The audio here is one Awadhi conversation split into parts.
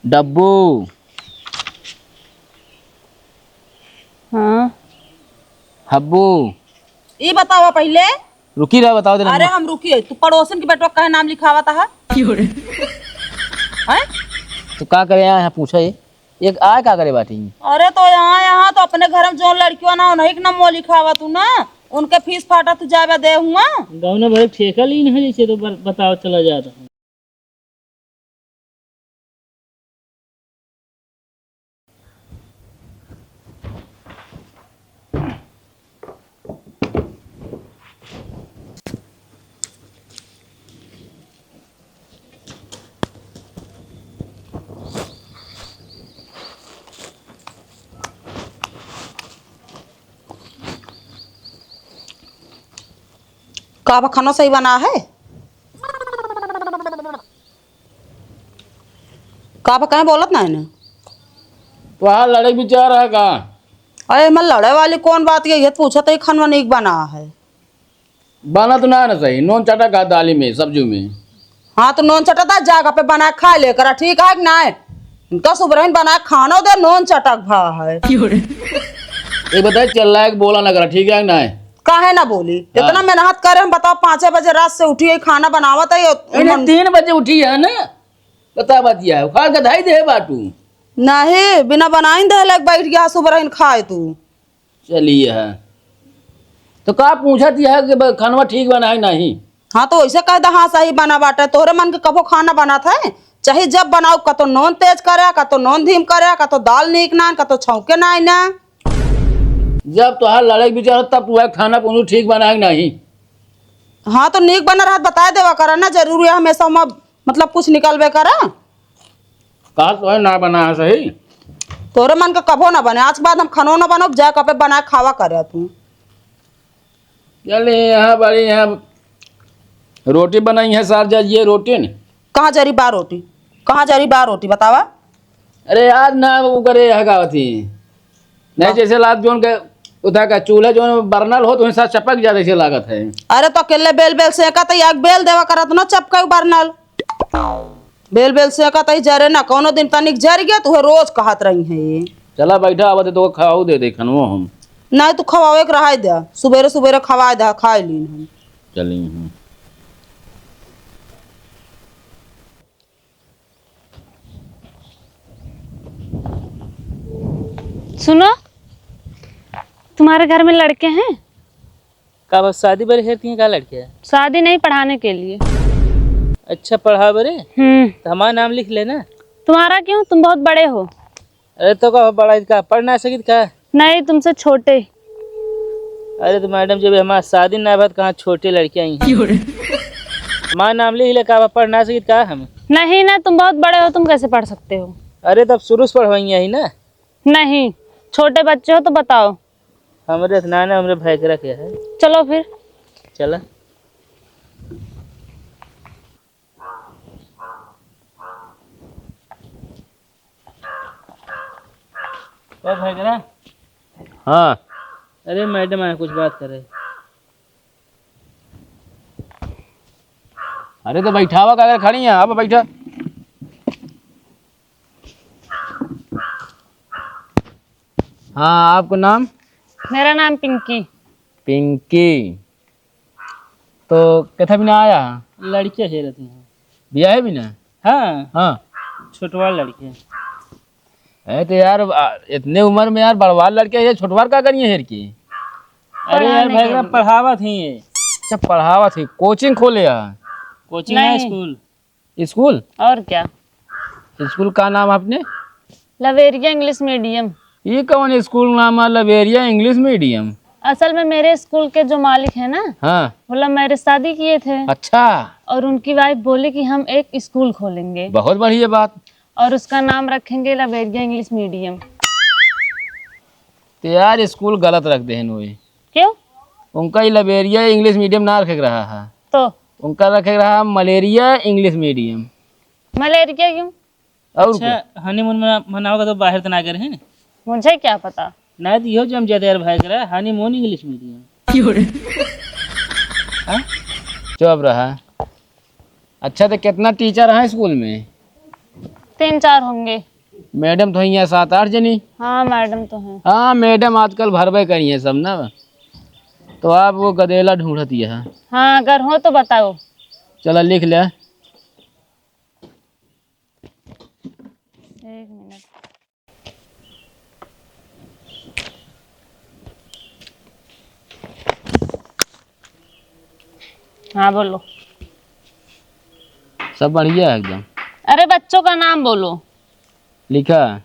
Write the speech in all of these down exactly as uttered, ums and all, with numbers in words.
डब्बू। हाँ। हब्बू। ई बतावा पहिले। रुकी रहा, बताओ देना। अरे हम रुकी है, तू पड़ोसन के बेटवा काहे नाम लिखावत है? क्यों रे? हैं? तो का करे यहाँ, यहाँ पूछा ये? एक आए का करे बाटी? अरे तो यहाँ, यहाँ तो अपने घर में जौन लड़कियों ना, उन्हीं के नाम लिखावा तू ना, उनके फीस फाटा तू जाबे दे हुआ। गौना भरे ठेका लीन है जैसे, तो ब-, बताओ चला जाता है। का बा, खाना सही बना है? का बा, काहे बोलत ना है ना? तोहार लड़े के विचार है का? अरे, एमे लड़े वाली कौन बात है? ये पूछत है, खानवा नीक बना है। बना तो ना है ना सही, नून चटक है दाली में, सब्जी में। हाँ, तो नून चटक है, जागा पे बना के खा ले करा, ठीक है कि नाय? इनका सुबरहिन बना के खानो दे, नून चटक भा है। एक बताए, चिल्लाए के बोला ना करा, ठीक है कि नाय? काहे ना बोली? हाँ। इतना मेहनत करे, हम बताओ, पाँचे बजे रात से उठी है, खाना बनावत है, ये अरे, मन- तीन बजे उठी है ना, बता बतिया है, उखाड़ के धाई दे बाटू। नहीं, बिना बनाइन दे लग बैठ गया, सुबरहिन खाए तू। चलिए है। तो का पूछत यह कि ब-, खानवा ठीक बना है नहीं? हाँ, तो वैसे कह दे, हाँ, सही बना बाटे। तोहरे मन के कबो खाना बनत है? चाहे जब बनाओ, कतो नून तेज करे, कतो नून धीम करे, कतो दाल नीक नान, कतो छौंके नाई ना। जब तोहार लड़ाई विचार हो, तब तू है खाना पूछू ठीक बना है नहीं? हाँ, तो नीक बना रहत बताए देवा करा ना, जरूरी है हमेशा हम मतलब कुछ निकलबे करा। का तो है ना बना है सही। तोरे मन के कभो ना बने, आज के बाद हम खानो ना बनब, जा कपे बना के खावा करे तू। चल यहाँ बड़ी यहाँ रोटी बनाई है सार जा ये रोटी न। कहाँ जरी बा रोटी, कहाँ जरी बा रोटी बतावा। अरे यार ना वो करे है का होती। नहीं हाँ। जैसे लात जोन के उठा का चूल्हा जोन बरनल हो तो साथ चपक जाता ऐसे लागत है। अरे तो अकेले बेल बेल सेका तो याक बेल देवा करत ना चपकाऊ बरनल। बेल बेल सेका तई जरे ना, कौनो दिन तनिक जर गया, तुहे रोज कहत रही है ये। चला बैठा, आवत है तो खाऊ दे दे खनवो हम। नहीं, तू खवावे के रहाई दे, सुबेरे सुबेरे खवाए दे, खाए लीन हम। चली हम। सुनो, तुम्हारे घर में लड़के हैं? का बस शादी बरे हेरती हैं का लड़के? शादी नहीं, पढ़ाने के लिए। अच्छा, पढ़ा बरे? हम्म। तो हमारा नाम लिख लेना। तुम्हारा क्यों? तुम बहुत बड़े हो। अरे तो का बड़ा का पढ़ ना सकित का? नहीं, तुमसे छोटे। अरे तो मैडम, जब हमारा शादी ना भा तो कहाँ छोटे लड़के आई हैं? हमारा नाम लिख ले, का पढ़ ना सकित का हम? नहीं ना, तुम बहुत बड़े हो, तुम कैसे पढ़ सकते हो? अरे तब शुरू से पढ़वाई ही ना। नहीं, छोटे बच्चे हो तो बताओ। हमरे से ना, ना, हमरे भैकरा के है। चलो फिर। चला। ओ भैकरा। हाँ। अरे मैडम आए, कुछ बात करे। अरे तो बैठावा का, अगर खड़ी है, आप बैठा। हाँ, आपको नाम? मेरा नाम पिंकी। पिंकी, तो कैथा बिना आया? लड़के हेरत ही हैं। बियाहे बिना? हाँ। हाँ। छोटवार लड़के। अरे तो यार, आ, इतने उम्र में यार, बड़वार लड़के, ये छोटवार का करिए हेर के? अरे यार, पढ़ाने के लिए। पढ़ावत ही है। अच्छा, पढ़ावत ही, कोचिंग खोले है? कोचिंग है, नहीं। स्कूल। स्कूल? और क्या? स्कूल का नाम आपने? लवेरिया इंग्लिश मीडियम। ये कौन स्कूल नाम है, लवेरिया इंग्लिश मीडियम? असल में मेरे स्कूल के जो मालिक हैं ना, हाँ। वो लव मैरिज शादी किए थे। अच्छा। और उनकी वाइफ बोली कि हम एक स्कूल खोलेंगे। बहुत बढ़िया बात। और उसका नाम रखेंगे लवेरिया इंग्लिश मीडियम। तो यार, स्कूल गलत रख दे हैं। क्यों? उनका ही लवेरिया इंग्लिश मीडियम ना रखे के रहा है। तो? उनका रखे के रहा मलेरिया इंग्लिश मीडियम। मलेरिया क्यों? और अच्छा, क्या? हनीमून मना-, मनावे का तो बाहर तो ना करे हैं। मुझे क्या पता? ना तो इहो जम जाते यार भाई करा, हनीमून इंग्लिश मीडियम। क्यों रे? हाँ? चुप रहा। अच्छा, तो कितना टीचर हैं स्कूल में? तीन चार होंगे। मैडम तो हैं सात आठ जनी। हाँ, मैडम तो हैं। हाँ, मैडम आजकल भरबे करी हैं सब ना। तो आप वो गदेला ढूंढत ही है। हाँ, अगर हो तो बताओ। चला, लिख ले। एक मिनट। हाँ, बोलो। सब बढ़िया है एकदम। अरे, बच्चों का नाम बोलो। लिखा,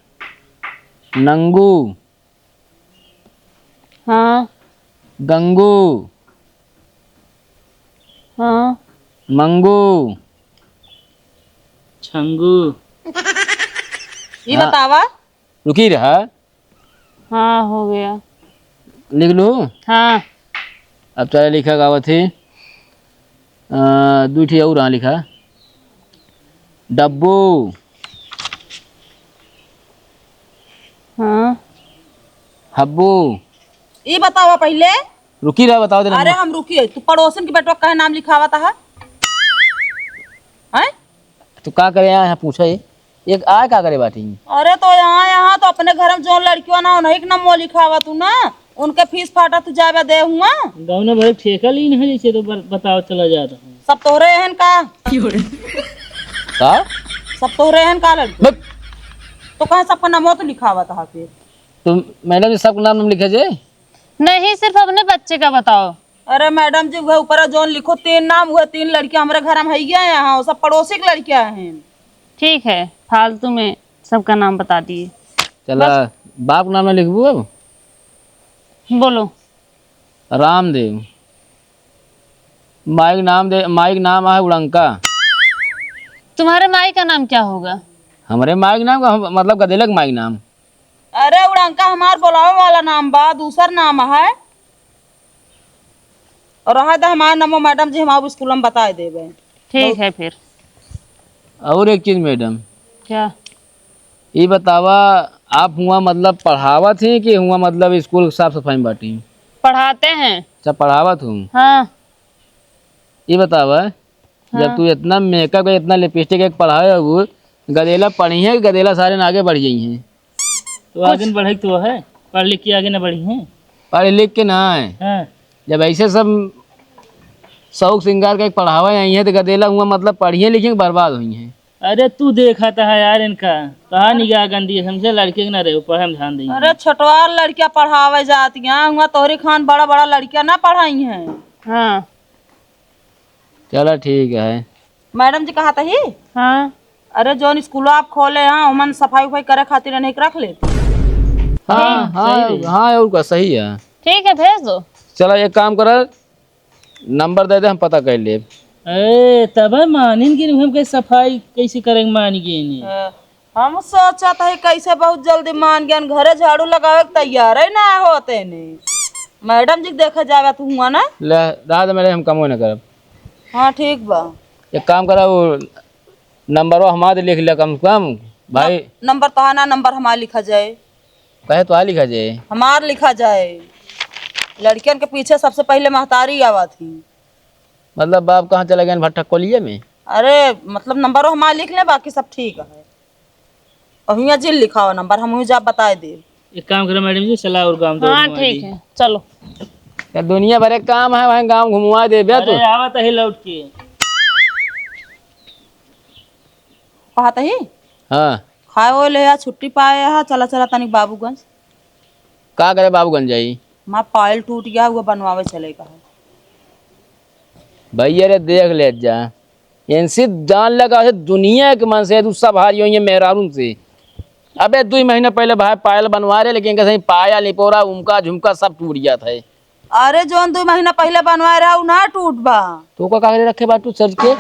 नंगू। हाँ। गंगू। हाँ। मंगू। छंगू। ये हाँ। बतावा। रुकी रहा। हाँ, हो गया। लिख लूँ? हाँ। अब चला लिखा गावत है। अ, दुइ ठे और हाँ लिखा। डब्बू। हाँ। हब्बू। ई बतावा पहिले। रुकी रहा, बताओ देना अरे हम। हम रुकी है, तू पड़ोसन के बेटवा काहे नाम लिखावत है? हैं? तू का करे यहाँ, यहाँ पूछा ये? एक आय का करे बाटी? अरे तो यहाँ, यहाँ तो अपने घर में जौन लड़कियों ना, उन्हीं के नाम लिखावा तू ना, उनके फीस फाटा तू जाबे दे हुआ। गौना भरे ठेका लीन है जैसे तो बर-, बताओ चला जाता है। सब तोहरे हन का? का? सब तोहरे हन का लड़की? बक। तो कहाँ सबका नाम तू लिखावा था फिर? तो मैडम जी सबका नाम, नाम लिखे जे? नहीं, सिर्फ अपने बच्चे का बताओ। अरे मैडम जी, वह ऊपर जौन लिखो तीन नाम, वह तीन लड़कियां हमारे घर में है यहाँ, वो सब पड़ोसी की लड़कियां हैं। ठीक है, फालतू में सबका नाम बता दिए। चला, बस। बाप का नाम ना लिखबू अब? बोलो। रामदेव। माई का नाम दे, माई का नाम है उड़ंका। तुम्हारे माई का नाम क्या होगा? हमारे माई का नाम का, हम, मतलब गदेलक माई का नाम। अरे उड़ंका हमार बोलावे वाला नाम बा, दूसर नाम है। और रहा दा हमार नमो मैडम जी, हम आप स्कूल में बताए देबे। ठीक है फिर। और एक चीज मैडम। क्या? ई बतावा, आप हुआ मतलब पढ़ावत ही कि हुआ मतलब स्कूल साफ सफाई में बाटी? पढ़ाते हैं। अच्छा, पढ़ावत हूँ। हाँ। ई बतावा, जब हाँ। तू इतना मेकअप के, इतना लिपस्टिक के पढ़ावे हो, गदेला पढ़ी है कि गदेला सारे न आगे बढ़ जाई हैं? तो आगे कुछ न बढ़े तो है, पढ़ लिख के आगे न बढ़ी हैं। पढ़ लिख के ना है। हाँ। जब ऐसे सब शौक सिंगार के पढ़ावे आई हैं तो गदेला हुआ मतलब पढ़िए लिखिए बर्बाद हुई हैं। अरे तू देखा था यार इनका, कहाँ निगाह गंदी है, हमसे लड़के के ना रहे, पढ़े में ध्यान देंगे। अरे छोटवार लड़कियां पढ़ावे जाती हैं, हुआ तोहरी खान बड़ा बड़ा लड़कियां ना पढ़ाई हैं। हाँ। चला ठीक है। मैडम जी कहा तही? हाँ। अरे जौन स्कूल आप खोले हैं, ओमन सफाई उफाई करे खातिर इन्हें के रख लेते। हाँ, ठीक। हाँ, सही रही। हाँ, और का सही है। ठीक है, भेज दो। चला एक काम करा, नंबर दे दे, हम पता कर लेब। ए, तब मानिन कि हम के सफाई कैसे करेंगे, मान गए नहीं। ए, हम सोचत है कैसे बहुत जल्दी मान गयन, घरे झाड़ू लगावे के तैयार है ना होते ने। मैडम जी के देखे जावे तू हुआ ना। ले, रहा दे मैडम, हम कमो ना करब। हाँ, ठीक बा। एक काम करा, वो नंबरवा हमार लिख ले कम से कम, भाई। न-, नंबर तो है ना, नंबर हमार लिखा जाए। कहे तो आ लिखा जाए। हमार लिखा जाए। लड़कियन के पीछे सबसे पहले महतारी आवा थी। मतलब बाप कहाँ चले गए, भट्ठा कोलिए में? अरे, मतलब नंबरो हमार लिख ले, बाकी सब ठीक है। और हुआं जिन लिखावा नंबर, हम हुआं जा बताए देब। एक काम करो मैडम जी, चला और गाँव दौड़ हाँ, घुमा ठीक दी। है, चलो। या दुनिया भरे काम है, वहीं गाँव घुमवा देबे तू। अरे, आवत ही लौट के। कहत ही? हाँ। खाए ओए ले आ, छुट्टी पाए हा, चला, चला तनिक बाबूगंज। का करे बाबूगंज जाई? हमार पायल टूट गया, वो बनवावे चले का है। भैया रे, देख ले जा, इनसे जान लगा से दुनिया के मन से, तू सब हारी हुई है मेहरारून से। अबे, दुई महीना पहले भाई पायल बनवा रहे, लेकिन इनका सही पायल, निपोरा, उमका, झुमका सब टूट जात है। अरे, जौन दुई महीना पहले बनवाए रहा, उ ना टूट बा। तो का कागरे रखे बा तू सज के?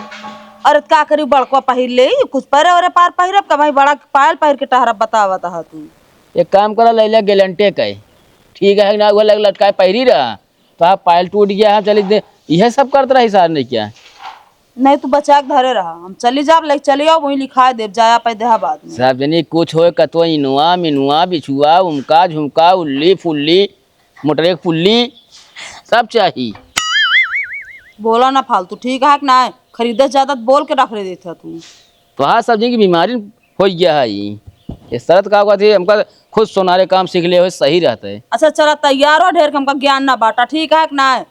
अरे, का करी, बड़कवा पहिर ले, कुछ परे ओरे पार पहिरब, का भाई बड़ा पायल पहिर के टहरब, बतावत हा तू। एक काम करा, लैला गेलेंटे का है, ठीक है ना, वो लग लटकाए पहिरी रहा, तो आप पायल टूट गया, हम चली दे, यह सब करत रही सार नहीं क्या? नहीं, तू बचा के धरे रहा, हम चली जाब, ले चली आओ, वहीं लिखाए देब, जाया पे देहा बाद में। सब जनी कुछ होए, कतो इनुआ, मिनुआ, बिछुआ, उमका, झुमका, उल्ली, फुल्ली, मोटरे के पुल्ली, सब चाही। बोला ना फालतू, ठीक है कि ना? खरीदे ज्यादा तो बोल के रख रहे देता तू। तोहार सब जनी की बीमारी हो गया है ई। ये शरत का हुआ थी, हमका खुद सोनारे काम सीख ले हो, सही रहता है। अच्छा चला, तैयार हो, ढेर के हमका ज्ञान ना बाटा, ठीक है कि ना?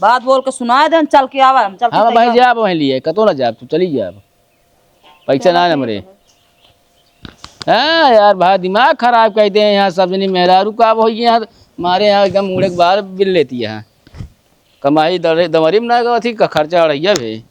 बात बोल के सुनाए दे, चल के आवा, हम चल के हाँ भाई, तैयार। जाब वहीं लिए, कतो ना जाब, तू चली जाब। पैसा ना है हमरे। हाँ यार, भाई दिमाग खराब कर दे यहाँ सब जनी मेहरारू का हो गया, मारे यहाँ एकदम मुड़े के बाहर बिल लेती है। कमाई दरे-, दमरी में ना गवा थी, का खर्चा अड़ैया भी।